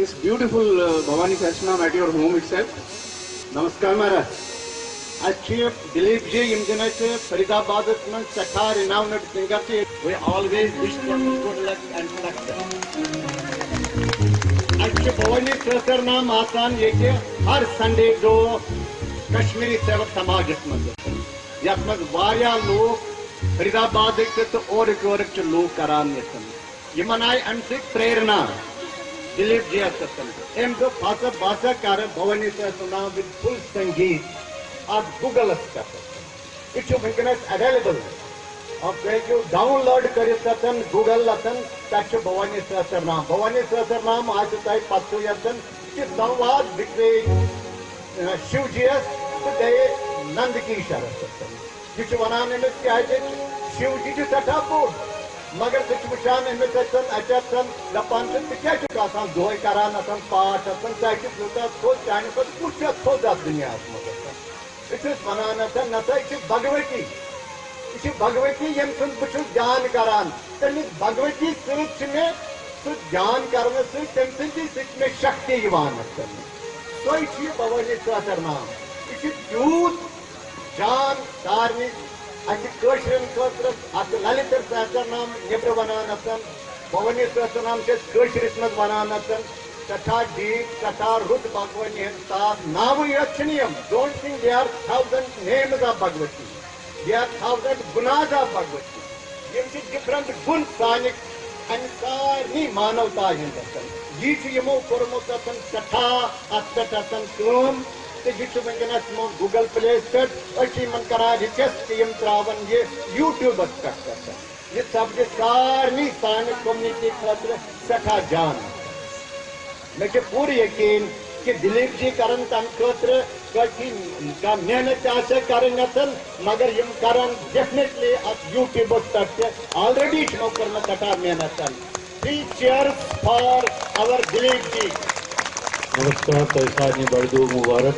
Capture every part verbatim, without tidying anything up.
This beautiful uh, Bhavani Sahasranam at your home itself. Namaskar Maharaj. اَسہِ چھِ دلیپ جی، یِم زَن اَسہِ فرید آبادس منٛز سٮ۪ٹھاہ renowned singer چھِ۔ We always wish them good luck and success. اَسہِ چھِ بھوانی سہسرنام آسان ییٚتہِ ہر سنڈے دۄہ کشمیری سیوک سماجس منٛز، یتھ منٛز واریاہ لوٗکھ فرید آبادٕکۍ تہِ تہٕ اورٕکۍ یورٕکۍ چھِ لوٗکھ کران ییٚتٮ۪ن۔ یِمن آیہِ امہِ سۭتۍ پریرنا دلیپ جی یس سۭتۍ۔ أمۍ دوٚپ، ہسا بہٕ ہسا کرٕ بھوانی سہسرنام with full سنگیت اتھ گوگلس پٮ۪ٹھ۔ یہِ چھُ وٕنکیٚنس available۔ اَتھ ہیٚکِو download کٔرِتھ اتٮ۪ن گوگل اتٮ۪ن، تتہِ چھُ بھوانی سہسرنام۔ بھوانی سہسرنام آسہِ تۄہہِ پتہٕ یتٮ۪ن کہِ سنواد between، اہ، شیو جی یس تہٕ بیٚیہِ نند کیشورس سۭتۍ۔ یہِ چھُ ونان أمِس کیازِ شیو جی چھُ سٮ۪ٹھاہ بوٚڑ، مگر ژٕ چھُکھ وٕچھان أمِس اَتٮ۪ن، اَتٮ۪تھ دَپان چھُ، "ژٕ کیٛازِ چھُکھ آسان دۄہَے کران اَتٮ۪ن پاٹھ اَتٮ۪ن؟ ژٕ ہَے چھُکھ یوٗتاہ تھوٚد، چانہِ کھۄتہٕ کُس چھُ اَتھ تھوٚد اَتھ دُنیاہَس منٛز اَتٮ۪ن؟" بہٕ چھُس ونان اَتٮ۪ن، نہ سا یہِ چھِ بھگؤتی، یہِ چھِ بھگؤتی، ییٚمہِ سُنٛد بہٕ چھُس دھیان کران۔ تَمہِ بھگؤتی سۭتۍ چھِ مےٚ سُہ دھیان کرنہٕ سۭتۍ، تٔمۍ سٕنٛدی سۭتۍ مےٚ شکتی یِوان اَتٮ۪ن۔ سۄے چھِ یہِ بھوانی سہسرنام۔ یہِ چھِ تیوٗت جان سارنٕے، اَسہِ کٲشرٮ۪ن خٲطرٕ اَتھ للِت سہسرنام نیٚبرٕ وَنان آسان، بھوانی سہسرنام چھِ أسۍ کٲشرِس منٛز وَنان آسان، سٮ۪ٹھاہ deep، سٮ۪ٹھاہ رُت بھگوٲنی ہٕنٛز تاس۔ ناوٕے یوت چھِنہٕ یِم، don't think they are thousand names of Bhagavati، they are thousand gunas of Bhagavati۔ یِم چھِ different گُن سانہِ اَمہِ سارنٕے مانوتا ہٕنٛدۍ آسان۔ یہِ چھُ یِمو کوٚرمُت آسان سٮ۪ٹھاہ اَتھ پٮ۪ٹھ آسان کٲم، تہٕ یہِ چھُ وٕنکیٚنَس یِمو گوگل پلیس پٮ۪ٹھ، أسۍ چھِ یِمن کران request کہِ یِم ترٛاوَن یہِ YouTubeس پٮ۪ٹھ آسان۔ یہِ سپدِ سارنٕے سانہِ community خٲطرٕ سٮ۪ٹھاہ جان۔ مےٚ چھُ پوٗرٕ یقیٖن کہِ دلیپ جی کرن تَمہِ خٲطرٕ کٲفی کانٛہہ محنت تہِ آسہِ کرٕنۍ یَژھان، مگر یِم کرن definitely اَتھ YouTubeس پٮ۪ٹھ تہِ۔ Already چھِ یِمو کٔرمٕژ سٮ۪ٹھاہ محنت۔ Three cheers for our Dilip جی۔ نمسکار، تۄہہِ سارنٕے بڑٕ دۄہ مُبارک۔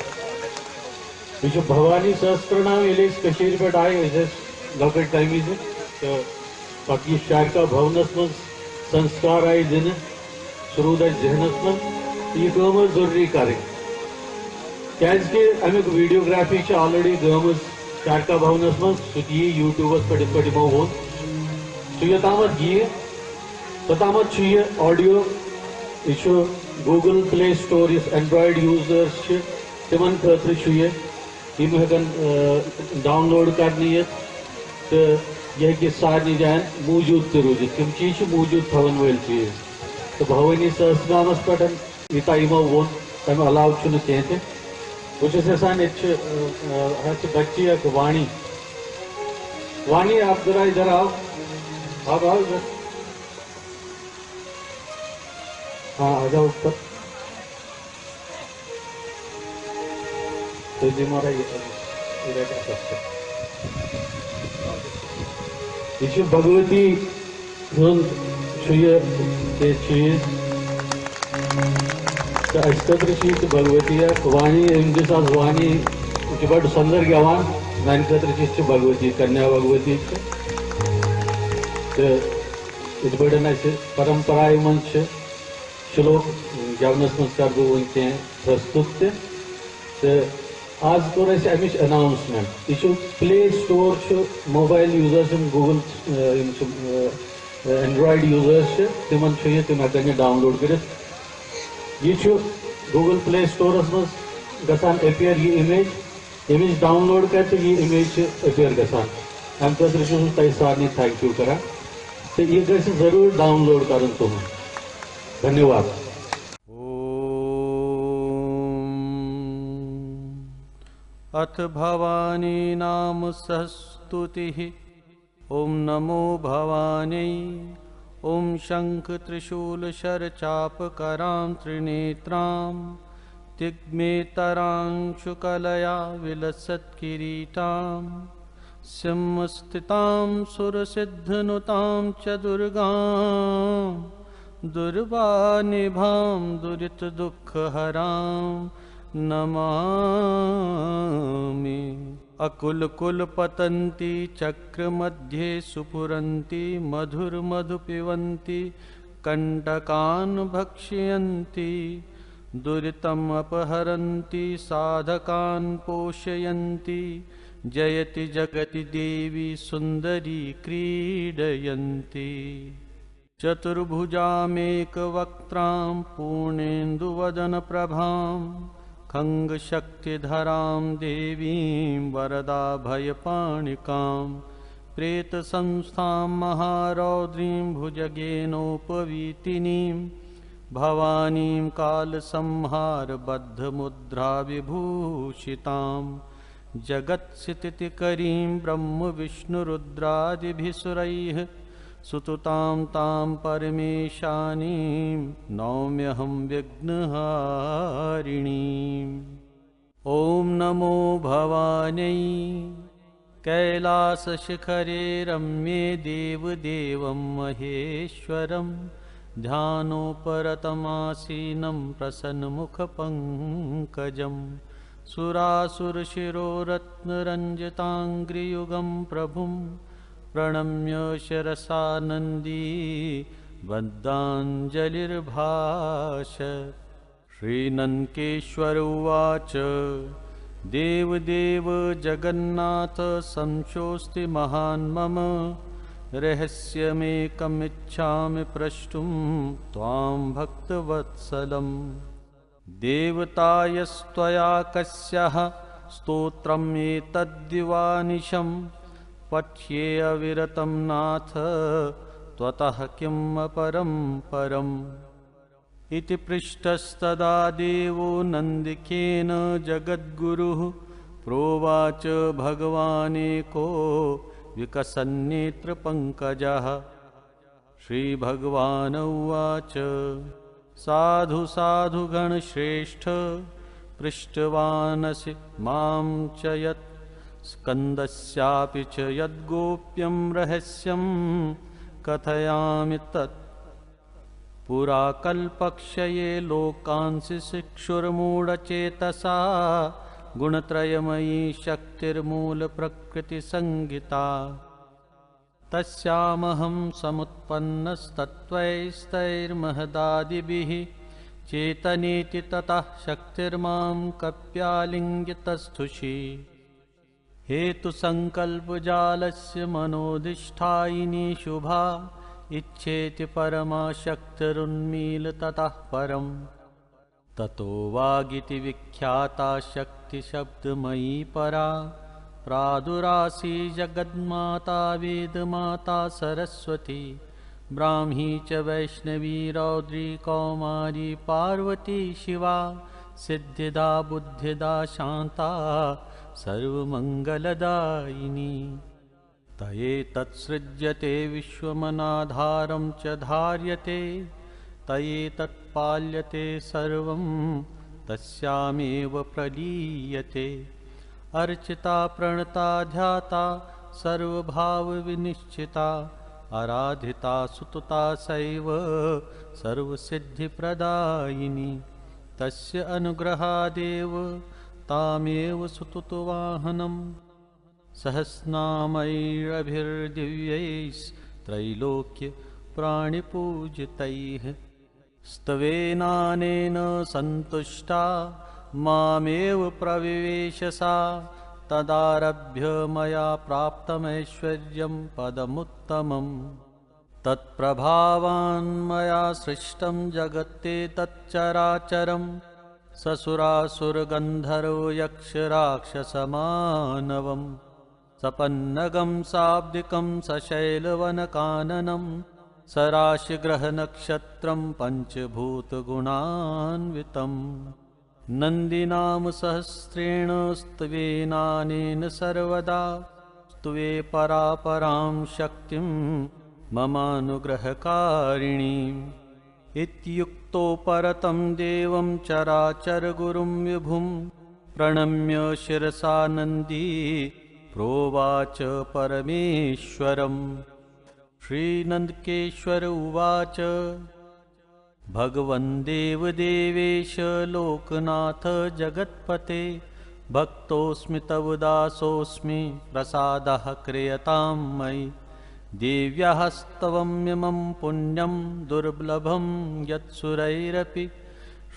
یہِ چھُ بھوانی سہسرنام، ییٚلہِ أسۍ کٔشیٖرِ پٮ۪ٹھ آے، أسۍ ٲسۍ لۄکٕٹۍ تَمہِ وِزِ، تہٕ پتہٕ یہِ شارکا بھونس منٛز سنسکار آیہِ دِنہٕ، سُہ روٗد اَسہِ ذہنس منٛز، تہٕ یہِ کٲم ٲس ضروٗری کرٕنۍ۔ کیازِ کہِ اَمیُک videography چھِ already گٔمٕژ شارکا بھونس منٛز، سُہ تہِ یی YouTubeس پٮ۪ٹھ، یِتھ پٲٹھۍ یِمو ووٚن۔ سُہ یوٚتامَتھ یِیہِ، توٚتامَتھ چھُ یہِ audio، یہِ چھُ Google Play Store، یُس Android users چھِ، تِمن خٲطرٕ چھُ یہِ، یِم ہٮ۪کن، آ، download کرنہٕ یِتھ، تہٕ یہِ ہیٚکہِ سارنٕے جاین موٗجوٗد تہِ روٗزِتھ۔ تِم چیٖز چھِ موٗجوٗد تھاوَن وٲلۍ چیٖز۔ تہٕ بھوٲنی سہسرنامَس پٮ۪ٹھ یوٗتاہ یِمو ووٚن، تَمہِ علاوٕ چھُنہٕ کینٛہہ تہِ۔ بہٕ چھُس یَژھان، ییٚتہِ چھِ، آ، آ، اَتھ چھِ بَچی اَکھ وانی۔ وانی، آپ ذرا اِدھر آو۔ آپ آؤ اِدھر۔ ہاں، آ جاؤ اوپر۔ تُہۍ دِیِو مارا یہِ، یہِ رَٹہِ اَتھَس پٮ۪ٹھ۔ یہِ چھِ بھگؤتی ہُنٛد چھُ یہِ، یہِ چیٖز۔ تہٕ اَسہِ خٲطرٕ چھِ یہِ تہِ بھگؤتی اَکھ۔ وانی، أمۍ دِژ آز وانی، یہِ چھِ بَڑٕ سۄندر گٮ۪وان۔ میٛانہِ خٲطرٕ چھِ، یہِ چھِ بھگؤتی، کنیا بھگؤتی چھِ۔ تہٕ یِتھ پٲٹھۍ اَسہِ پرمپرایہِ منٛز چھِ، شلوک گٮ۪ونَس منٛز کَرٕ بہٕ وۄنۍ کینٛہہ پرستُت تہِ۔ تہٕ آز کوٚر اَسہِ اَمِچ announcement۔ یہِ چھُ Play Store چھُ موبایل users، یِم Google، اَ، یِم چھِ، اَ، Android users چھِ، تِمَن چھُ یہِ، تِم ہٮ۪کَن یہِ download کٔرِتھ۔ یہِ چھُ Google Play Storeس منٛز گژھان appear یہِ image۔ ییٚمِچ download کَرِ تہٕ یہِ image چھِ appear گژھان۔ اَمہِ خٲطرٕ چھُس بہٕ تۄہہِ سارنٕے thank you کران۔ تہٕ یہِ گژھِ ضروٗر download کَرُن تُہُنٛد۔ دھنیواد۔ ॐ अथ भवानी नाम सस्तुतिः। ॐ नमो भवान्यै। ॐ शङ्खत्रिशूलशरचापकरां त्रिनेत्रां तिग्मेतरांशुकलया विलसत्किरीटाम्। सिंहस्थितां सुरसिद्धनुतां च दुर्गां दुर्वानिभां दुरितदुःखहरां नमामि। अकुलकुलपतन्ती चक्रमध्ये सुफुरन्ती मधुरमधु पिबन्ती कण्टकान् भक्षयन्ती दुरितमपहरन्ती साधकान् पोषयन्ती जयति जगति देवी सुन्दरी क्रीडयन्ती। चतुर्भुजामेकवक्त्रां पूर्णेन्दुवदनप्रभां खङ्गशक्तिधरां देवीं वरदाभयपाणिकां प्रेतसंस्थां महारौद्रीं भुजगेनोपवीतिनीं भवानीं कालसंहारबद्धमुद्राविभूषितां जगत्स्थितिकरीं ब्रह्मविष्णुरुद्रादिभिस्सुरैः स्तुतां तां परमेशानीं नौम्यहं विघ्नहारिणीम्। ॐ नमो भवान्यै। कैलासशिखरे रम्ये देवदेवं महेश्वरं ध्यानोपरतमासीनं प्रसन्नमुखपङ्कजं सुरासुरशिरोरत्नरञ्जिताङ्घ्रियुगं प्रभुं प्रणम्य शिरसा नन्दी बद्धाञ्जलिर्भाषत्। श्रीनन्देश्वर उवाच, देवदेव जगन्नाथ संशोऽस्ति महान् मम। रहस्यमेकमिच्छामि प्रष्टुं त्वां भक्तवत्सलम्। देवतायस्त्वया कस्याः स्तोत्रमेतद्दिवानिशं पठ्ये अविरतं नाथ त्वतः किमपरं परम्। इति पृष्टस्तदा देवो नन्दिकेन जगद्गुरुः प्रोवाच भगवानेको विकसन्नेत्रपङ्कजः। श्रीभगवान उवाच, साधु साधु गणश्रेष्ठ पृष्टवानसि मां च यत् स्कन्दस्यापि च यद्गोप्यं रहस्यं कथयामि तत्। पुरा कल्पक्षये लोकांसि शिक्षुर्मूढचेतसा गुणत्रयमयी शक्तिर्मूलप्रकृतिसंज्ञिता। तस्यामहं समुत्पन्नस्तत्त्वैस्तैर्महदादिभिः चेतनेति ततः शक्तिर्मां कप्यालिङ्गितस्थुषि। हेतुसङ्कल्पजालस्य मनोधिष्ठायिनी शुभा इच्छेति परमा शक्तिरुन्मील ततः परम्। ततो वागिति विख्याता शक्तिशब्दमयी परा। प्रादुरासीज्जगन्माता वेदमाता सरस्वती। ब्राह्मी च वैष्णवी रौद्री कौमारी पार्वती शिवा। सिद्धिदा बुद्धिदा शान्ता सर्वमङ्गलदायिनी। तयेतत्सृज्यते विश्वमनाधारं च धार्यते। तयेतत्पाल्यते सर्वं तस्यामेव प्रलीयते। अर्चिता प्रणता ध्याता सर्वभावविनिश्चिता। आराधिता सुतुता सैव सर्वसिद्धिप्रदायिनी। तस्य अनुग्रहादेव तामेव सुतुतवाहनम्। सहस्रनामैरभिर्दिव्यैस्त्रैलोक्यप्राणिपूजितैः। स्तवेनानेन सन्तुष्टा मामेव प्रविवेश सा। तदारभ्य मया प्राप्तमैश्वर्यं पदमुत्तमम्। तत्प्रभावान्मया सृष्टं जगत्तेतच्चराचरम्। ससुरासुरगन्धर्वयक्षराक्षसमानवम्। सपन्नगं साब्दिकं सशैलवनकाननं सराशिग्रहनक्षत्रं पञ्चभूतगुणान्वितम्। नन्दिनामसहस्रेण स्तवेनानेन सर्वदा। स्तवे परापरां शक्तिं ममानुग्रहकारिणीम्। इत्युक्तो परतं देवं चराचरगुरुं विभुं प्रणम्य शिरसा नन्दी प्रोवाच परमेश्वरम्। श्रीनन्दकेश्वर उवाच। भगवन् देवदेवेश लोकनाथ जगत्पते। भक्तोऽस्मि तव दासोऽस्मि प्रसादः क्रियतां मयि। देव्याः स्तवमिमं पुण्यं दुर्लभं यत्सुरैरपि।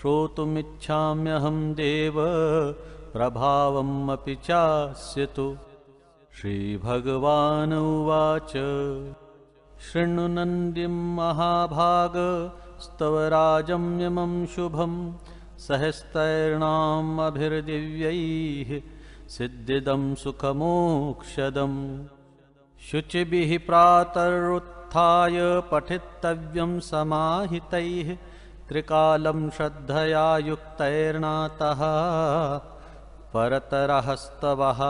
श्रोतुमिच्छाम्यहं देव प्रभावमपि चास्य तु। श्रीभगवानुवाच। शृणु नन्दि महाभाग स्तवराजमिमं शुभम्। सहस्तैर्णामभिर्दिव्यैः सिद्धिदं सुखमोक्षदम्। शुचिभिः प्रातरुत्थाय पठितव्यं समाहितैः। त्रिकालं श्रद्धया युक्तैर्नातः परतरः स्तवः।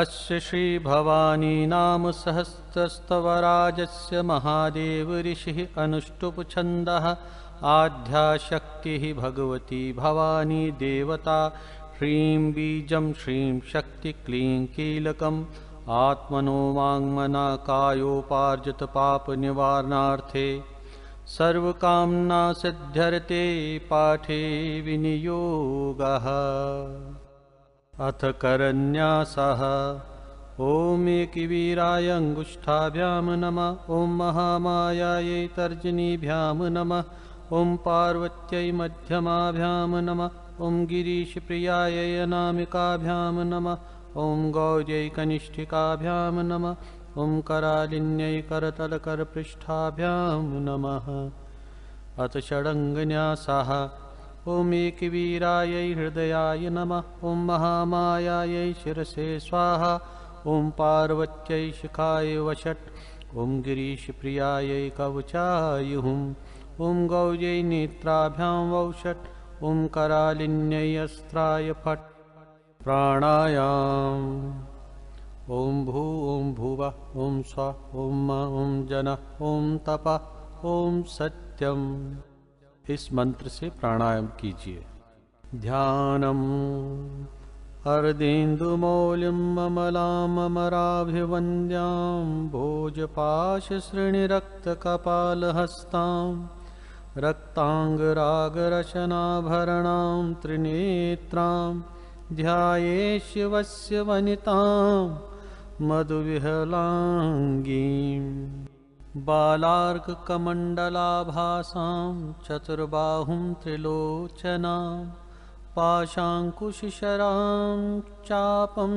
अस्य श्रीभवानी नाम सहस्रस्तवराजस्य महादेव ऋषिः। अनुष्टुप छन्दः। आद्या शक्तिः भगवती भवानी देवता। ह्रीं बीजं श्रीं शक्ति क्लीं कीलकम्। आत्मनो वाङ्मना कायोपार्जित पाप निवारणार्थे सर्वकामना सिद्ध्यर्थे पाठे विनियोगः। अथ करन्यासः। ॐ एकिवीराय अङ्गुष्ठाभ्यां नमः। ॐ महामायायै तर्जनीभ्यां नमः। ॐ पार्वत्यै मध्यमाभ्यां नमः। ॐ गिरीशप्रियायै अनामिकाभ्यां नमः। ॐ गौर्यै कनिष्ठिकाभ्यां नमः। ॐ करालिन्यै करतलकरपृष्ठाभ्यां नमः। अथ षडङ्गन्यासः। ॐ एकवीरायै हृदयाय नमः। ॐ महामायायै शिरसे स्वाहा। ॐ पार्वत्यै शिखाय वषट्। ॐ गिरीशप्रियायै कवचाय हुम्। ॐ गौर्यै नेत्राभ्यां वौषट्। ॐ करालिन्यै अस्त्राय फट्। प्राणायाम। ॐ भू, ॐ भुवः, ॐ स्वः, ॐ म, ॐ जनः, ॐ तपः, ॐ सत्यम्। इस मंत्र से प्राणायाम कीजिए। ध्यानम्। अर्धेन्दुमौलिममलाममराभिवन्द्यां भोजपाशसृणिरक्तकपालहस्तां रक्ताङ्गरागरचनाभरणां त्रिनेत्रां ध्याये शिवस्य वनितां मधुविहलाङ्गीम्। बालार्ककमण्डलाभासां चतुर्बाहुं त्रिलोचनां पाशाङ्कुशशरां चापं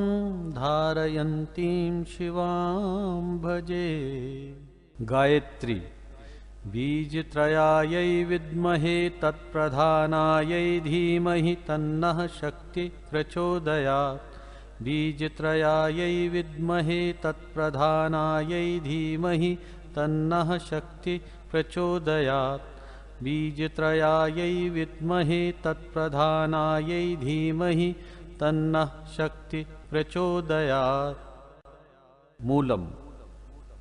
धारयन्तीं शिवां भजे। गायत्री। बीजत्रयायै विद्महे तत्प्रधानायै धीमहि तन्नः शक्ति प्रचोदयात्। बीजत्रयायै विद्महे तत्प्रधानायै धीमहि तन्नः शक्ति प्रचोदयात्। बीजत्रयायै विद्महे तत्प्रधानायै धीमहि तन्नः शक्ति प्रचोदयात्। मूलम,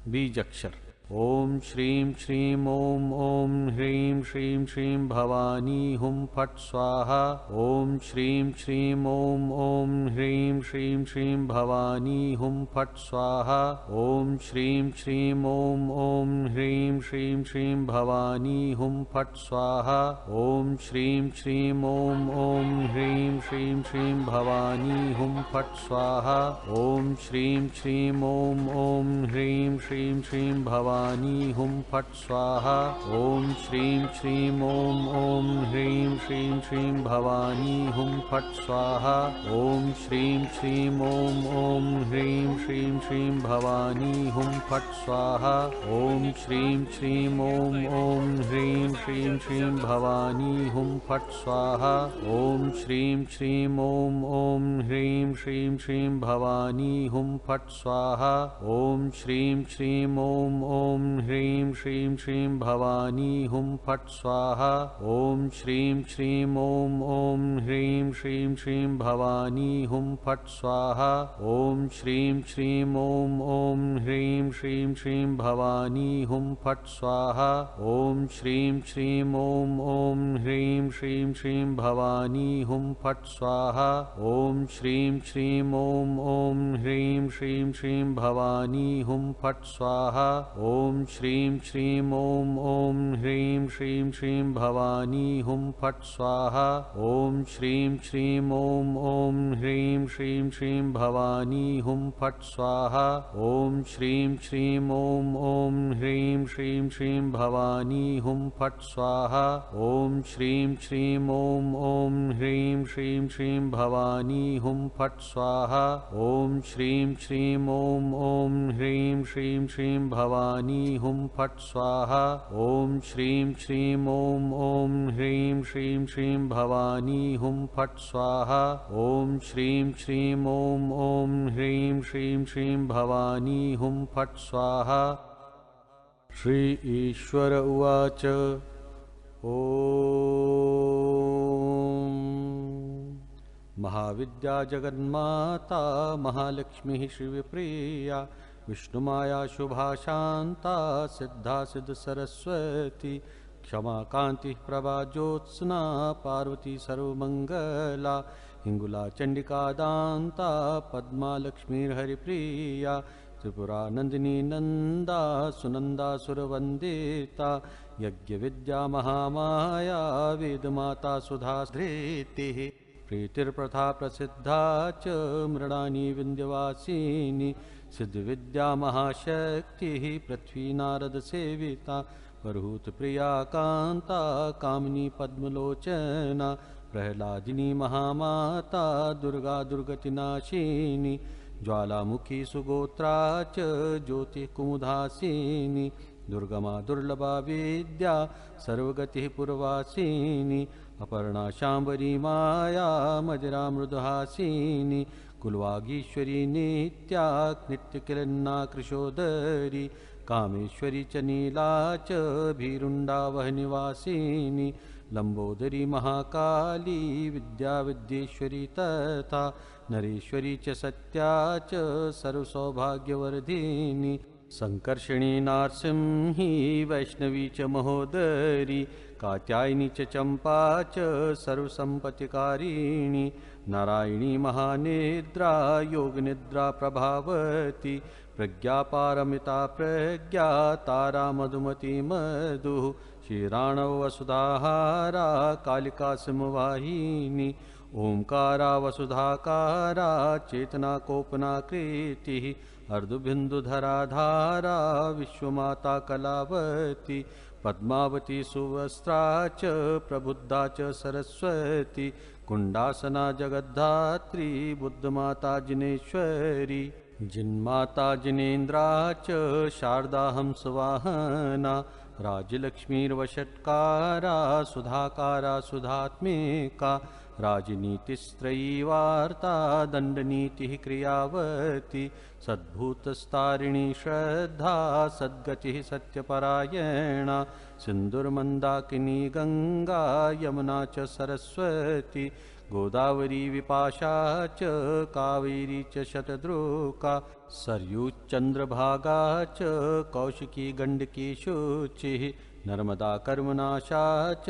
बीजक्षर। ॐ श्रीं श्रीं ॐ ॐ ह्रीं श्रीं श्रीं भवानी हुं फट् स्वाहा। ॐ श्रीं श्रीं ॐ ॐ ह्रीं श्रीं श्रीं भवानी हुं फट् स्वाहा। ॐ श्रीं श्रीं ॐ ॐ ह्रीं श्रीं श्रीं भवानी हुं फट् स्वाहा। ॐ श्रीं श्रीं ॐ ॐ ह्रीं श्रीं श्रीं भवानी हुं फट् स्वाहा। ॐ श्रीं श्रीं ॐ ॐ ह्रीं श्रीं श्रीं भवानी हुं फट् स्वाहा। ॐ श्रीं श्रीं ॐ ॐ ह्रीं श्रीं श्रीं भवानी हुं फट् स्वाहा। ॐ श्रीं श्रीं ॐ ॐ ह्रीं श्रीं श्रीं भवानी हुं फट् स्वाहा। ॐ श्रीं श्रीं ॐ ॐ ह्रीं श्रीं श्रीं भवानी हुं फट् स्वाहा। ॐ श्रीं श्रीं ॐ ॐ ह्रीं श्रीं श्रीं भवानी हुं फट् स्वाहा। ॐ श्रीं श्रीं ॐ ॐ ह्रीं श्रीं श्रीं भवानी हुं फट् स्वाहा। ॐ श्रीं श्रीं ॐ ॐ ह्रीं श्रीं श्रीं भवानी हुं फट् स्वाहा। ॐ श्रीं श्रीं ॐ ॐ ह्रीं श्रीं श्रीं भवानी हुं फट् स्वाहा। ॐ श्रीं श्रीं ॐ ॐ ह्रीं श्रीं श्रीं भवानी हुं फट् स्वाहा। ॐ श्रीं श्रीं ॐ ॐ ह्रीं श्रीं श्रीं भवानी हुं फट् स्वाहा। ॐ श्रीं श्रीं ॐ ॐ ह्रीं श्रीं श्रीं भवानी हुं फट् फट् स्वाहा। ॐ श्रीं श्रीं ॐ ॐ ह्रीं श्रीं श्रीं भवानी हुं फट् स्वाहा। ॐ श्रीं श्रीं ॐ ॐ ह्रीं श्रीं श्रीं भवानी हुं फट् स्वाहा। ॐ श्रीं श्रीं ॐ ॐ ह्रीं श्रीं श्रीं भवानी हुं फट् स्वाहा। ॐ श्रीं श्रीं ॐ ॐ ह्रीं श्रीं श्रीं भवानी हुं फट् स्वाहा। ॐ श्रीं श्रीं ॐ ॐ ह्रीं श्रीं श्रीं भवानी हुं फट् स्वाहा। ॐ श्रीं श्रीं ॐ ॐ ह्रीं श्रीं श्रीं भवानी हुं फट् स्वाहा। श्री ईश्वर उवाच। ॐ महाविद्या जगन्माता महालक्ष्मीः श्रीविप्रिया, विष्णुमाया शुभाशान्ता सिद्धा सिद्धसरस्वती, क्षमा कान्तिः प्रभा ज्योत्स्ना पार्वती सर्वमङ्गला, हिङ्गुला चण्डिका दान्ता पद्मा लक्ष्मीर्हरिप्रिया, त्रिपुरा नन्दिनी नन्दा सुनन्दा सुरवन्दिता, यज्ञविद्या महामाया वेदमाता सुधा धृतिः। प्रीतिर्प्रथा प्रसिद्धा च मृडानी विन्ध्यवासिनी, सिद्धविद्या महाशक्तिः पृथ्वी नारदसेविता, वरहूतप्रिया कान्ता कामिनी पद्मलोचना, प्रह्लादिनी महामाता दुर्गा दुर्गतिनाशिनी, ज्वालामुखी सुगोत्रा च ज्योतिः कुमुदासिनी, दुर्गमा दुर्लभा विद्या सर्वगतिः पुरवासिनी, अपर्णा शाम्भवी माया मदिरा मृदुहासिनी, कुलवागीश्वरी नित्या नित्यकिलन्ना कृशोदरी, कामेश्वरी च नीला च भीरुण्डा वहनिवासिनी, लम्बोदरी महाकाली विद्याविद्येश्वरी तथा, नरेश्वरी च सत्या च सर्वसौभाग्यवर्धिनी, सङ्कर्षिणी नारसिंही वैष्णवी च महोदरी, कात्यायनी च चम्पा च सर्वसम्पत्तिकारिणी, नारायणी महानिद्रा योगनिद्रा प्रभावती, प्रज्ञापारमिता प्रज्ञा तारा मधुमती मधुः, क्षीराणौ वसुधाहारा कालिका सिंहवाहिनी, ओंकारा वसुधाकारा चेतना कोपनाकृतिः, अर्धबिन्दुधरा धारा विश्वमाता कलावती, पद्मावती सुवस्त्रा च प्रबुद्धा च सरस्वती, कुण्डासना जगद्धात्री बुद्धमाता जिनेश्वरी, जिनमाता जिनेन्द्रा च शारदा हंसवाहना, राजलक्ष्मीर्वषट्कारा सुधाकारा सुधात्मिका, राजनीतिस्त्रयी वार्ता दण्डनीतिः क्रियावती, सद्भूतस्तारिणी श्रद्धा सद्गतिः सत्यपरायणा, सिन्धुर्मन्दाकिनी गङ्गा यमुना च सरस्वती, गोदावरी विपाशा च कावेरी च शतद्रुका, सरयूचन्द्रभागा च कौशिकी गण्डकी शुचिः, नर्मदा कर्मनाशा च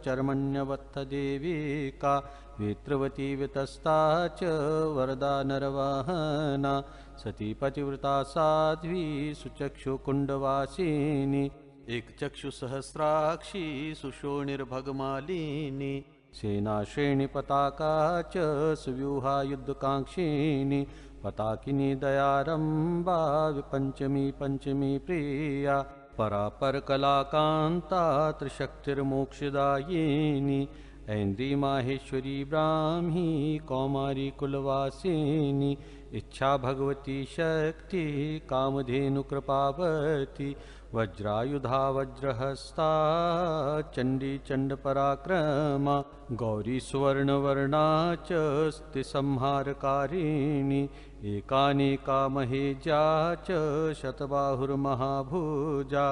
चर्मण्यवत्थदेविका, वेत्रवती वितस्ता च वरदा नरवाहना, सती पतिव्रता साध्वी सुचक्षुकुण्डवासिनी, एकचक्षुसहस्राक्षी सुशोणिर्भगमालिनी, सेनाश्रेणिपताका च सुव्यूहा युद्धकाङ्क्षिणी, पताकिनी दयारम्भा विपञ्चमी पञ्चमी प्रिया, परापरकलाकान्ता त्रिशक्तिर्मोक्षदायिनी, ऐन्द्री माहेश्वरी ब्राह्मी कौमारी कुलवासिनी, इच्छा भगवती शक्तिः कामधेनु कृपावती, वज्रायुधा वज्रहस्ता चण्डी चण्डपराक्रमा, गौरी सुवर्णवर्णा च स्थिसंहारकारिणी, एकानेका महेज्या च शतबाहुर्महाभुजा,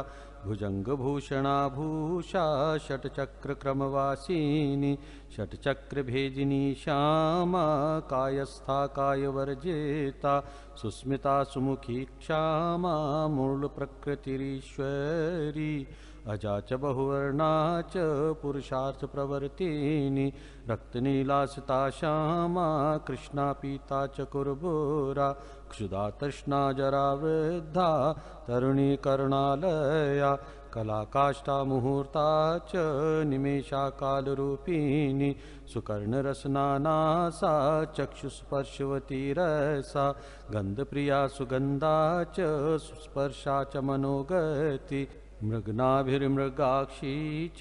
भुजङ्गभूषणाभूषा षट्चक्रक्रमवासिनी, षट्चक्रभेदिनी श्यामा कायस्था कायवर्जिता, सुस्मिता सुमुखी क्षामा मूलप्रकृतिरीश्वरी, अजा च बहुवर्णा च पुरुषार्थप्रवर्तिनी, रक्तनीलासिता श्यामा कृष्णा पीता च कुर्बुरा, क्षुधा तृष्णा जरा वृद्धा तरुणी करुणालया, कलाकाष्ठामुहूर्ता च निमेषा कालरूपिणी। सुकर्णरसनानासा चक्षुस्पर्शवती रसा। गन्धप्रिया सुगन्धा च सुस्पर्शा च मनोगति। मृगनाभिर्मृगाक्षी च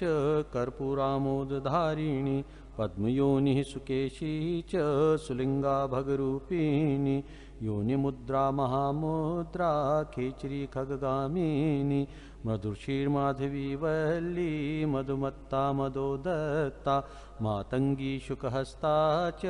कर्पूरामोदधारिणी। पद्मयोनिः सुकेशी च सुलिङ्गा भगरूपिणी। योनिमुद्रा महामुद्रा खेचरी खगगामिनी। मधुर्षीर्माधवी वल्ली मधुमत्ता मदोदत्ता। मातङ्गी शुकहस्ता च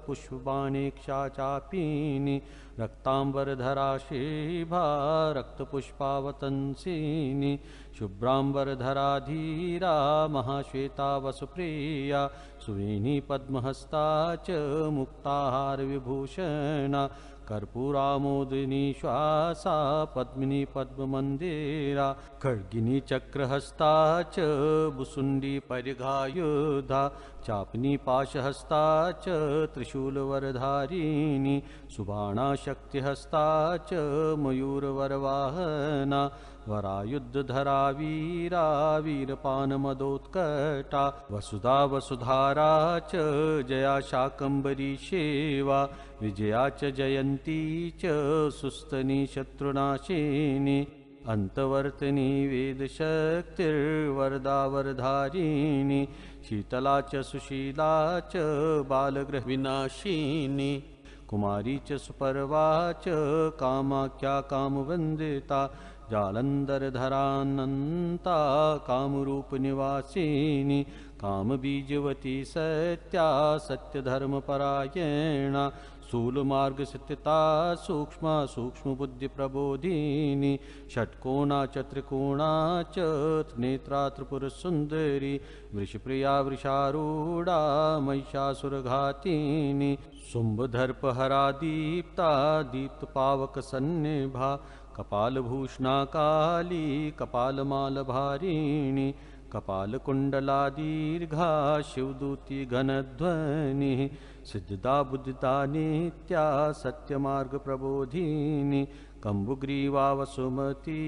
पुष्पबाणेक्षा चापिनी। रक्ताम्बरधरा शुभा रक्तपुष्पावतंसिनी। शुभ्राम्बरधरा धीरा महाश्वेता वसुप्रिया। सुवेणी पद्महस्ता च मुक्ताहारविभूषणा। कर्पूरामोदिनी श्वासा पद्मिनी पद्ममन्दिरा। खड्गिनी चक्रहस्ता च भुसुण्डी परिघायुधा। चापिनी पाशहस्ता च त्रिशूलवरधारिणी। सुबाणा शक्तिहस्ता च मयूरवरवाहना। वरायुधरा वीरा वीरपानमदोत्कटा। वसुधा वसुधारा च जया शाकम्भरी सेवा। विजया च जयन्ती च सुस्तनी शत्रुनाशिनी। अन्तवर्तिनी वेदशक्तिर्वरदा वरधारिणी। शीतला च सुशीला च बालगृहविनाशिनी। कुमारी च सुपर्वा च कामाख्या कामवन्दिता। जालन्धरधरानन्ता कामरूपनिवासिनी। कामबीजवती सत्या सत्यधर्मपरायणा। स्थूलमार्गस्थिता सूक्ष्मा सूक्ष्मबुद्धिप्रबोधिनी। षट्कोणा च त्रिकोणा च त्रिनेत्रा त्रिपुरसुन्दरी। वृषप्रिया वृषारूढा महिषासुरघातिनी। शुम्भदर्पहरा दीप्ता दीप्तपावकसन्निभा। कपालभूषणा काली कपालमालभारिणी। कपालकुण्डला दीर्घा शिवदूती घनध्वनिः। सिद्धदा बुद्धिदा नित्या सत्यमार्गप्रबोधिनी। कम्बुग्रीवा वसुमती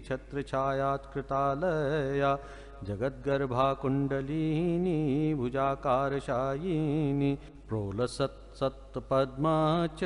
छत्रछायात्कृतालया। जगद्गर्भा कुण्डलिनी भुजाकारशायिनी। प्रोलसत्सत्पद्मा च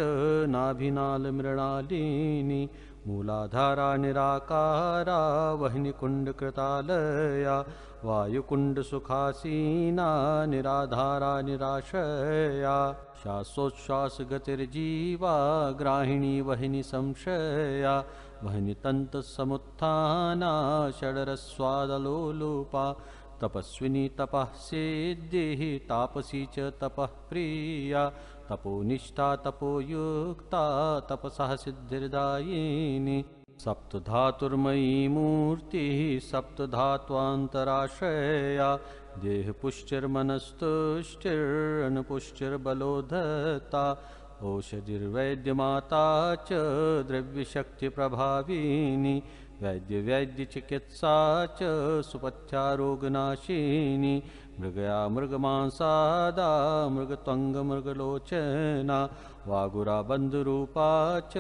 नाभिनालमृणालिनी। मूलाधारा निराकारा वह्निकुण्डकृतालया। वायुकुण्डसुखासीना निराधारा निराश्रया। श्वासोच्छ्वासगतिर्जीवा ग्राहिणी वह्निसंश्रया। वह्नितन्तसमुत्थाना षड्रस्वादलोलुपा। तपस्विनी तपःसिद्धिः तापसी च तपःप्रिया। तपोनिष्ठा तपोयुक्ता तपसः सिद्धिर्दायिनी। सप्तधातुर्मयी मूर्तिः सप्तधात्वान्तराश्रया। देहपुष्टिर्मनस्तुष्टिरन्नपुष्टिर्बलोद्धता। ओषधिर्वैद्यमाता च द्रव्यशक्तिप्रभाविनी। वैद्यवैद्यचिकित्सा च सुपथ्या रोगनाशिनी। मृगया मृगमांसादा मृगत्वङ्गमृगलोचना। वागुरा बन्धरूपा च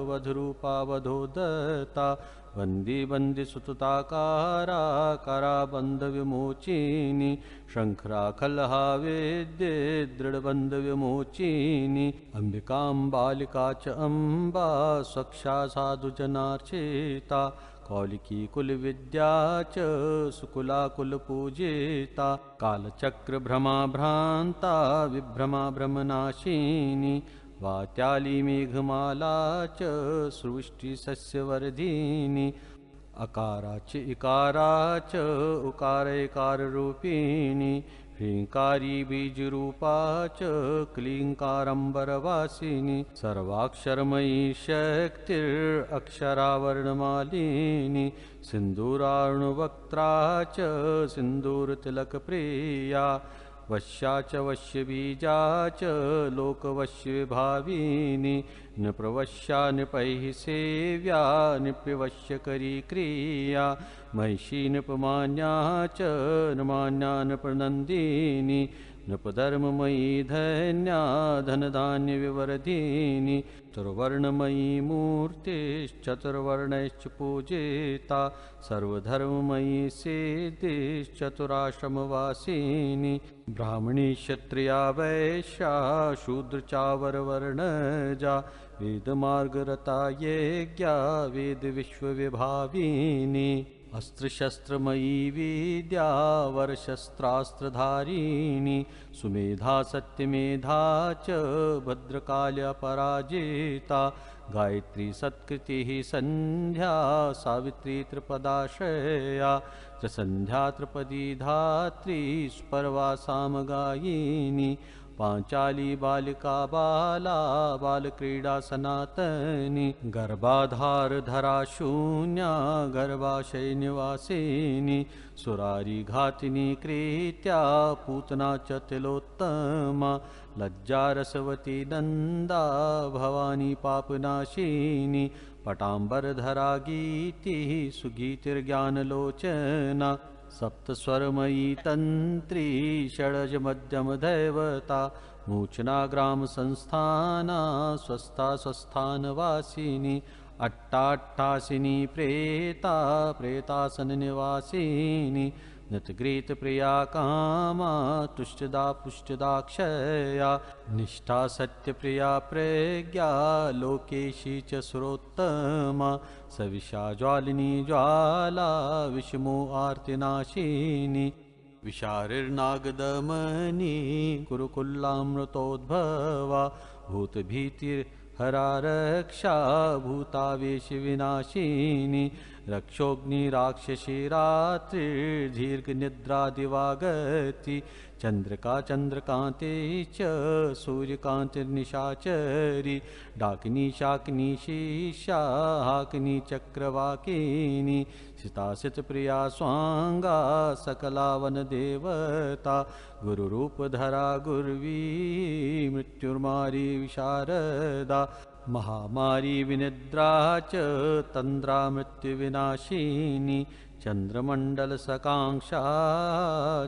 वधरूपा वधोदता। बन्दी बन्दिसुतताकारा काराबन्धविमोचिनी। शङ्खरा खलहा विद्ये दृढबन्धविमोचिनी। अम्बिकाम्बालिका च अम्बा स्वक्षा साधुजनार्चिता। कौलिकी कुलविद्या च सुकुला कुलपूजिता। कालचक्रभ्रमा भ्रान्ता विभ्रमा भ्रमनाशिनी। वात्याली मेघमाला च सृष्टिसस्यवर्धिनी। अकारा च इकारा च उकारैकाररूपिणी। ह्रीङ्कारी बीजरूपा च क्लीङ्कारम्बरवासिनी। सर्वाक्षरमयी शक्तिरक्षरावर्णमालिनी। सिन्दूरारुणवक्त्रा च सिन्दूरतिलकप्रिया। वश्या च वश्यबीजा च लोकवश्यविभाविनी। नृपवश्या नृपैः सेव्या नृपवश्यकरी क्रिया। महिषी नृपमान्या च नृमान्या नृपनन्दिनी। नृपधर्ममयी धन्या धनधान्यविवर्धिनी। चतुर्वर्णमयी मूर्तिश्चतुर्वर्णैश्च पूजिता। सर्वधर्ममयी सिद्धिश्चतुराश्रमवासिनी। ब्राह्मणी क्षत्रिया वैश्या शूद्र चावरवर्णजा। वेदमार्गरता यज्ञा वेदविश्वविभाविनी। अस्त्रशस्त्रमयी विद्या वरशस्त्रास्त्रधारिणी। सुमेधा सत्यमेधा च भद्रकाल्या पराजिता। गायत्री सत्कृतिः सन्ध्या सावित्री त्रिपदाश्रया। त्रिसन्ध्या त्रिपदी धात्री सुपर्वा सामगायिनी। पाञ्चाली बालिका बाला बालक्रीडा सनातनी। गर्भाधारधरा शून्या गर्भाशयनिवासिनी। सुरारिघातिनी कृत्या पूतना च तिलोत्तमा। लज्जारसवती नन्दा भवानी पापनाशिनी। पटाम्बरधरा गीतिः सुगीतिर्ज्ञानलोचना। सप्तस्वरमयी तन्त्री षडजमध्यमदैवता। मूर्छना ग्रामसंस्थाना स्वस्था स्वस्थानवासिनी। अट्टाट्टासिनी प्रेता प्रेतासननिवासिनी। नृतगीतप्रिया कामा तुष्टिदा पुष्टिदाक्षया। निष्ठा सत्यप्रिया प्रज्ञा लोकेशी च सुरोत्तमा। सविषा ज्वालिनी ज्वाला विषमो आर्तिनाशिनी। विषारिर्नागदमनी कुरुकुल्लामृतोद्भवा। भूतभीतिहरा रक्षा भूतावेशविनाशिनी। रक्षोग्निराक्षसी रात्रिर्दीर्घनिद्रा दिवागती। चन्द्रिका चन्द्रकान्तिश्च सूर्यकान्तिर्निशाचरी। डाकिनी शाकिनी शीर्षा हाकिनी चक्रवाकिनी। सितासितप्रिया स्वाङ्गा सकला वनदेवता। गुरुरूपधरा गुर्वी मृत्युर्मारी विशारदा। महामारी विनिद्रा च तन्द्रा मृत्युविनाशिनी। चन्द्रमण्डलसकाङ्क्षा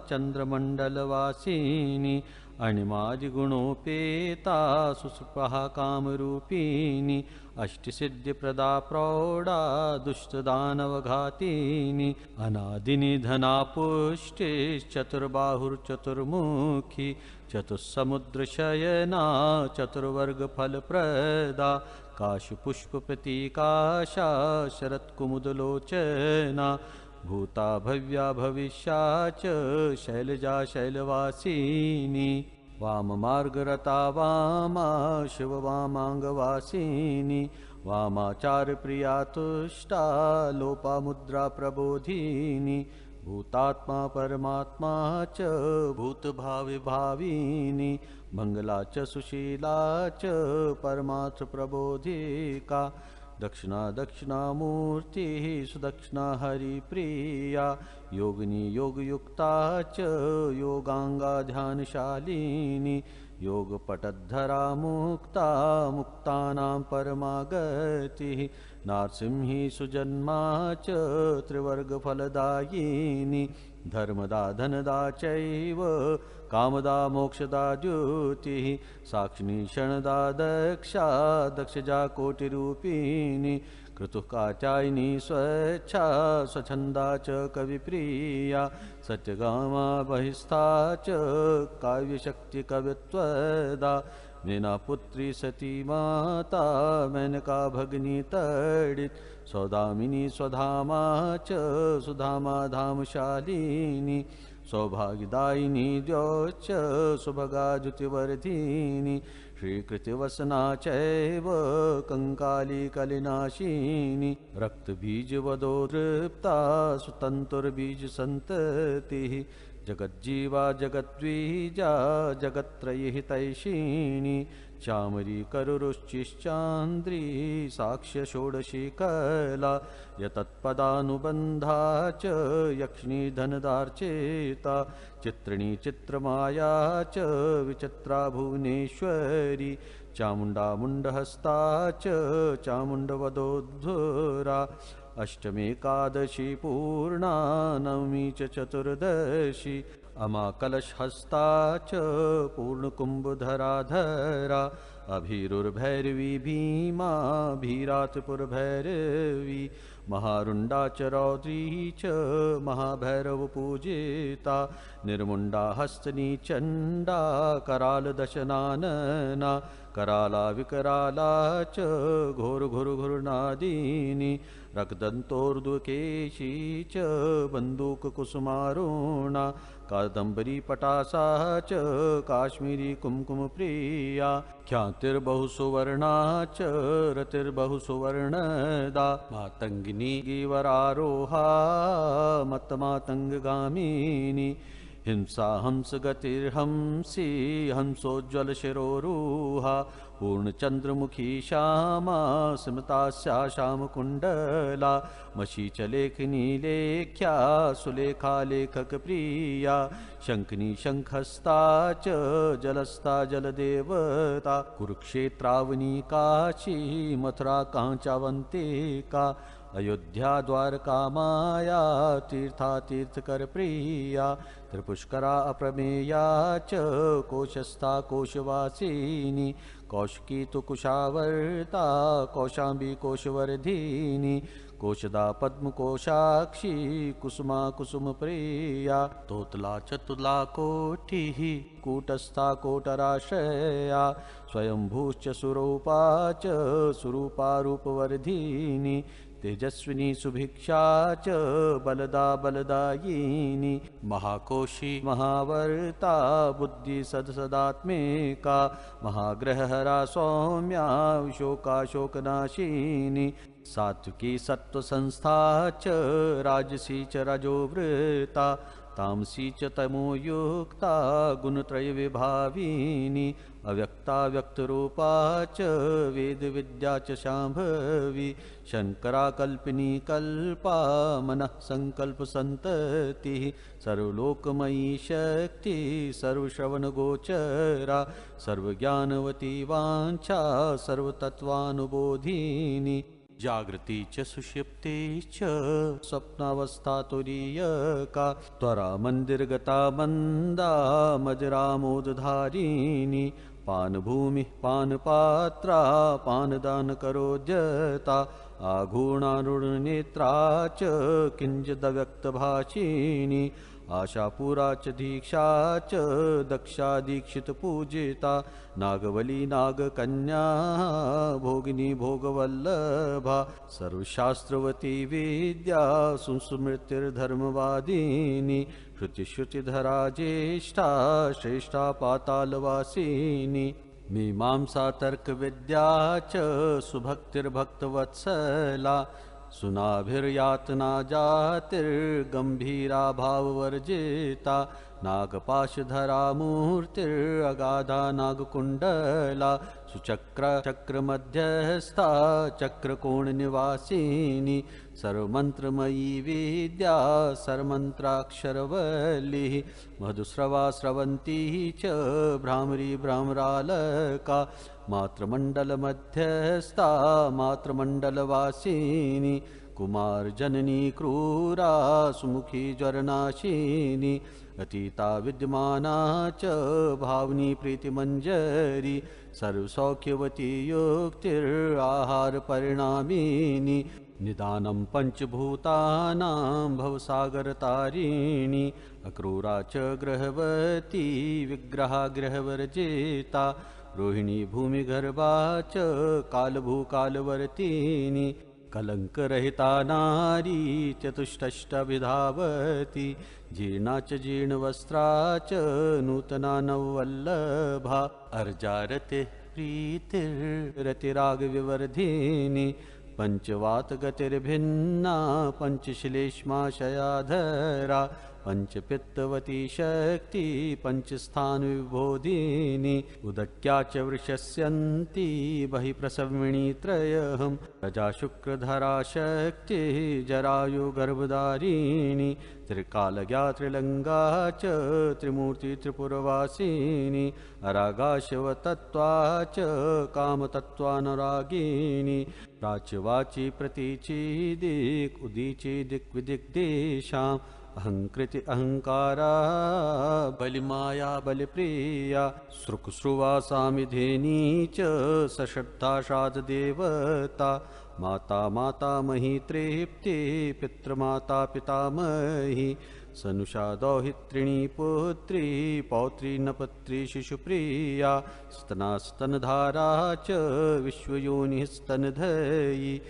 चन्द्रमण्डलवासिनी। अणिमादिगुणोपेता सुसृपः कामरूपिणी। अष्टसिद्धिप्रदा प्रौढा दुष्टदानवघातिनी। अनादिनिधना पुष्टिश्चतुर्बाहुर्चतुर्मुखी। चतुस्समुद्रशयना चतुर्वर्गफलप्रदा। काशपुष्पप्रतीकाशा शरत्कुमुदलोचना। भूता भव्या भविष्या च शैलजा शैलवासिनी। वाममार्गरता वामा शिववामाङ्गवासिनी। वामाचारप्रिया तुष्टा लोपामुद्रा प्रबोधिनी। भूतात्मा परमात्मा च भूतभाविभाविनी। मङ्गला च सुशीला च परमार्थप्रबोधिका। दक्षिणा दक्षिणामूर्तिः सुदक्षिणा हरिप्रिया। योगिनी योगयुक्ता च योगाङ्गा ध्यानशालिनी। योगपटद्धरा मुक्ता मुक्तानां परमा गतिः। नारसिंही सुजन्मा च त्रिवर्गफलदायिनी। धर्मदा धनदा चैव कामदा मोक्षदा द्युतिः। साक्षिणी क्षणदा दक्षा दक्षजा कोटिरूपिणी। क्रतुः कात्यायनी स्वच्छा स्वच्छन्दा च कविप्रिया। सत्यगामा बहिस्था च काव्यशक्तिकवित्वदा। मेनापुत्री सती माता मेनका भगिनी तडित्। सौदामिनी स्वधामा च सुधामा धामशालिनी। सौभाग्यदायिनी द्यौश्च सुभगा द्युतिवर्धिनी। श्रीकृतिवसना चैव कङ्काली कलिनाशिनी। रक्तबीजवधो तृप्ता सुतन्तुर्बीजसन्ततिः। जगज्जीवा जगद्वीजा जगत्त्रयहितैषिणी। चामरी करुरुश्चिश्चान्द्री साक्ष्य षोडशी कला। यतत्पदानुबन्धा च यक्षिणी धनदार्चिता। चित्रिणी चित्रमाया च विचित्रा भुवनेश्वरी। चामुण्डा मुण्डहस्ता च चामुण्डवधोद्धरा। अष्टमेकादशी पूर्णा नवमी च चतुर्दशी। अमा कलशहस्ता च पूर्णकुम्भधराधरा। अभीरुर्भैरवी भीमा भीरात्रिपुरभैरवी। महारुण्डा च रौद्री च महाभैरवपूजिता। निर्मुण्डा हस्तिनी चण्डा करालदशनानना। कराला विकराला च घोरघुरघुरनादिनी। रक्तदन्तोर्ध्वकेशी च बन्दूककुसुमारुणा। कादम्बरी पटासा च काश्मीरी कुङ्कुमप्रिया। ख्यातिर्बहुसुवर्णा च रतिर्बहुसुवर्णदा। मातङ्गिनी गीवरारोहा मत्तमातङ्गगामिनी। हिंसा हंसगतिर्हंसी हंसोज्ज्वलशिरोरुहा। पूर्णचन्द्रमुखी श्यामा स्मितास्या श्यामकुण्डला। मशी च लेखनी लेख्या सुलेखा लेखकप्रिया। शङ्खिनी शङ्खस्था च जलस्था जलदेवता। कुरुक्षेत्रावनी काशी मथुरा काञ्चावन्तिका। अयोध्या द्वारका माया तीर्था तीर्थकरप्रिया। त्रिपुष्करा अप्रमेया च कोशस्था कोशवासिनी। कौशिकी तु कुशावर्ता कौशाम्बी कोशवर्धिनी। कोशदा पद्मकोशाक्षी कुसुमा कुसुमप्रिया। तोतला च तुला कोटिः कूटस्था कोटराश्रया। स्वयम्भूश्च सुरूपा च सुरूपा रूपवर्धिनी। तेजस्विनी सुभिक्षा च बलदा बलदायिनी। महाकोशी महावर्ता बुद्धिसदसदात्मिका। महाग्रहहरा सौम्या शोकाशोकनाशिनी। सात्विकी सत्त्वसंस्था च राजसी च रजोवृता। तामसी च तमोयुक्ता गुणत्रयविभाविनी। अव्यक्ता व्यक्तरूपा च वेदविद्या च शाम्भवी। शङ्करा कल्पिनी कल्पा मनः सङ्कल्पसन्ततिः। सर्वलोकमयी शक्ति सर्वश्रवणगोचरा। सर्वज्ञानवती वाञ्छा सर्वतत्त्वानुबोधिनी। जागृति च सुषुप्ति च स्वप्नावस्था तुरीयका। त्वरा मन्दिरगता मन्दा मदिरामोदधारिणी। पानभूमिः पानपात्रा पानदानकरोद्यता। आघूर्णारुणनेत्रा च किञ्चिदव्यक्तभाषिणी। आशापूरा च दीक्षा च दक्षा दीक्षितपूजिता। नागवली नागकन्या भोगिनी भोगवल्लभा। सर्वशास्त्रवती विद्या सुस्मृतिर्धर्मवादिनी। श्रुतिश्रुतिधरा ज्येष्ठा श्रेष्ठा पातालवासिनी। मीमांसा तर्कविद्या च सुभक्तिर्भक्तवत्सला। सुनाभिर्यातना जातिर्गम्भीरा भाववर्जिता। नागपाशधरा मूर्तिरगाधा नागकुण्डला। सुचक्रा चक्रमध्यस्था चक्रकोणनिवासिनी। सर्वमन्त्रमयी विद्या सर्वमन्त्राक्षरवल्लिः। मधुस्रवा स्रवन्ती च भ्रामरी भ्रमरालका। मातृमण्डलमध्यस्था मातृमण्डलवासिनी। कुमारजननी क्रूरा सुमुखी ज्वरनाशिनी। अतीता विद्यमाना च भावनी प्रीतिमञ्जरी। सर्वसौख्यवती युक्तिराहारपरिणामिनी। निधानं पञ्चभूतानां भवसागरतारिणी। अक्रूरा च गृहवती विग्रहा गृहवर्जिता। रोहिणी भूमिगर्भा च कालभूकालवर्तिनी। कलङ्करहिता नारी चतुष्टष्टभिधावती। जीर्णा च जीर्णवस्त्रा च नूतना नववल्लभा। अर्जा रतिः प्रीतिरतिरागविवर्धिनी। पञ्चवातगतिर्भिन्ना पञ्चशिलेष्माशयाधरा। पञ्चपित्तवती शक्ति पञ्चस्थानविभोधिनी। उदक्या च वृषस्यन्ती बहिः प्रसविणी त्रयः। प्रजा शुक्रधरा शक्तिः जरायुगर्भधारिणी। त्रिकालज्ञा त्रिलिङ्गा च त्रिमूर्ति त्रिपुरवासिनी। अरागा शिवतत्त्वा च कामतत्त्वानुरागिणी। प्राच्यवाची प्रतीची दिक् उदीची दिक्विदिग्दिशाम्। अहङ्कृति अहङ्कारा बलिमाया बलिप्रिया। स्रुक्स्रुवा सामिधेनी च सश्रद्धा श्राद्धदेवता। माता मातामही तृप्ति पितृमाता पितामही। सनुषा दौहित्रिणी पुत्री पौत्री नपत्री शिशुप्रिया। स्तना स्तनधारा च विश्वयोनिः स्तनधयी।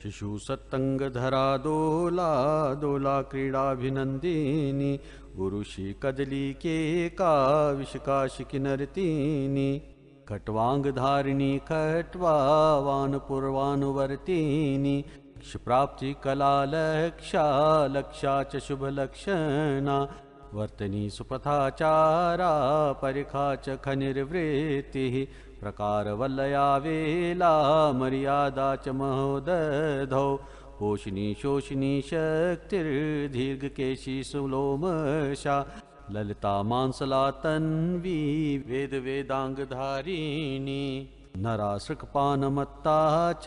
शिशुसत्तङ्गधरा दोला दोला क्रीडाभिनन्दिनी। उरुषी कदली केका विशिका शिखिनर्तिनी। खट्वाङ्गधारिणी खट्वा वानपूर्वानुवर्तिनी। लक्ष्यप्राप्ति कला लक्षा लक्षा च शुभलक्षणा। वर्तनी सुपथाचारा परिखा च खनिर्वृत्तिः। प्रकारवलया वेला मर्यादा च महोदधौ। पोषिणी शोषिणी शक्तिर्दीर्घकेशी सुलोमशा। ललिता मांसला तन्वी वेद वेदाङ्गधारिणी। नरा सृक्पानमत्ता च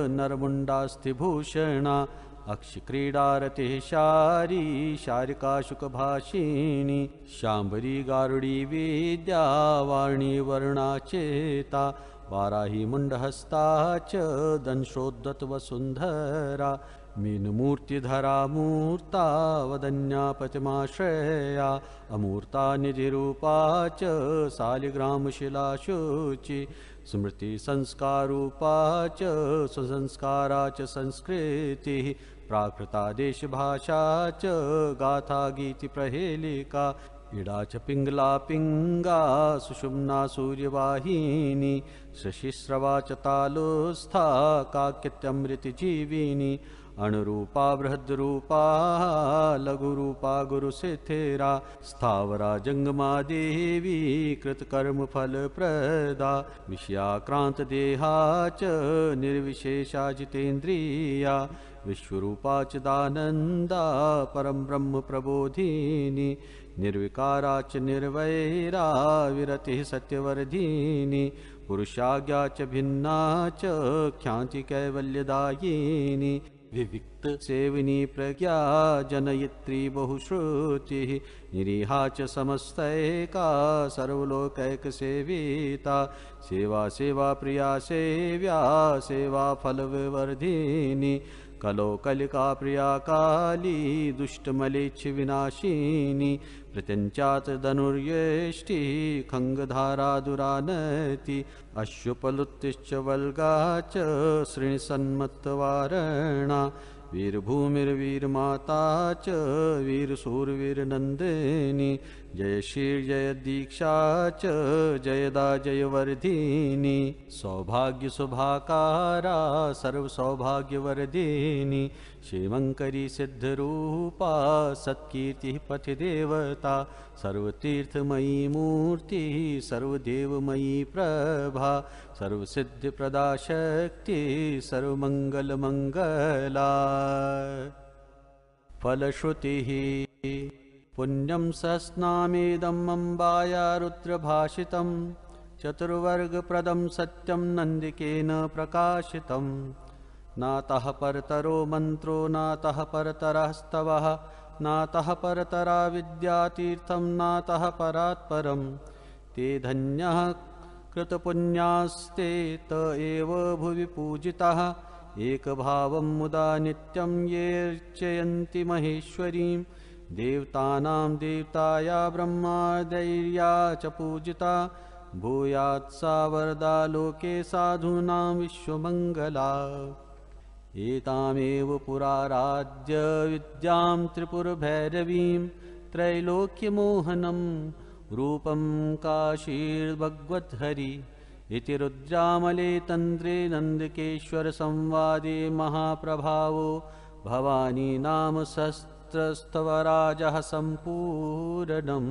नरमुण्डास्थिभूषणा। अक्षिक्रीडारतिः शारी शारिका शुकभाषिणी। शाम्भरी गारुडी विद्या वारुणी वरुणा चेता। वाराही मुण्डहस्ता च दंशोद्धतवसुन्धरा। मीनमूर्तिधरा मूर्ता वदन्या पतिमाश्रया। अमूर्ता निधिरूपा च शालिग्रामशिलाशुचि। स्मृतिसंस्कारूपा च सुसंस्कारा च संस्कृतिः। प्राकृता देशभाषा च गाथा गीतिप्रहेलिका। इडा च पिङ्गला पिङ्गा सुषुम्ना सूर्यवाहिनी। शशिस्रवा च तालुस्था काक्यत्यमृतजीविनी। अणुरूपा बृहद्रूपा लघुरूपा गुरुशिथिरा। स्थावरा जङ्गमा देवी कृतकर्मफलप्रदा। विषयाक्रान्तदेहा च निर्विशेषा जितेन्द्रिया। विश्वरूपा चिदानन्दा परं ब्रह्म प्रबोधिनी। निर्विकारा च निर्वैरा विरतिः सत्यवर्धिनी। पुरुषाज्ञा च भिन्ना च ख्याति कैवल्यदायिनी। विविक्तसेविनी प्रज्ञा जनयित्री बहुश्रुतिः। निरीहा च समस्तैका सर्वलोकैकसेविता। सेवा सेवा प्रिया सेव्या सेवा फलविवर्धिनी। कलो कलिका प्रिया काली दुष्टमलेच्छ विनाशिनी। प्रत्यञ्चात धनुर्येष्टिः खङ्गधारा दुरानति। अश्वपलुतिश्च वल्गा च शृणिसन्मत्तवारणा। वीरभूमिर्वीरमाता च वीरसूरवीरनन्दिनी। जयशीर्जयदीक्षा च जयदा जयवर्धिनी। सौभाग्यशुभाकारा सर्वसौभाग्यवर्धिनी। क्षेमङ्करी सिद्धरूपा सत्कीर्तिः पथिदेवता। सर्वतीर्थमयी मूर्तिः सर्वदेवमयी प्रभा। सर्वसिद्धिप्रदा शक्तिः सर्वमङ्गलमङ्गला। फलश्रुतिः। पुण्यं सहस्रनामेदम् अम्बाया रुद्रभाषितम्। चतुर्वर्गप्रदं सत्यं नन्दिकेन प्रकाशितम्। नातः परतरो मन्त्रो नातः परतरः स्तवः। नातः परतरा विद्यातीर्थं नातः परात्परम्। ते धन्याः कृतपुण्यास्ते त एव भुवि पूजिताः। एकभावं मुदा नित्यं ये अर्चयन्ति महेश्वरीम्। देवतानां देवताया ब्रह्मादैर्या च पूजिता। भूयात् सा वरदा लोके साधूनां विश्वमङ्गला। एतामेव पुराराध्य विद्यां त्रिपुरभैरवीं। त्रैलोक्यमोहनं रूपं काशीर्भगवद्हरि। इति रुद्रामले तन्त्रे नन्दिकेश्वरसंवादे महाप्रभावो भवानी नाम सहस्र तत्रस्तव राजः सम्पूर्णम्।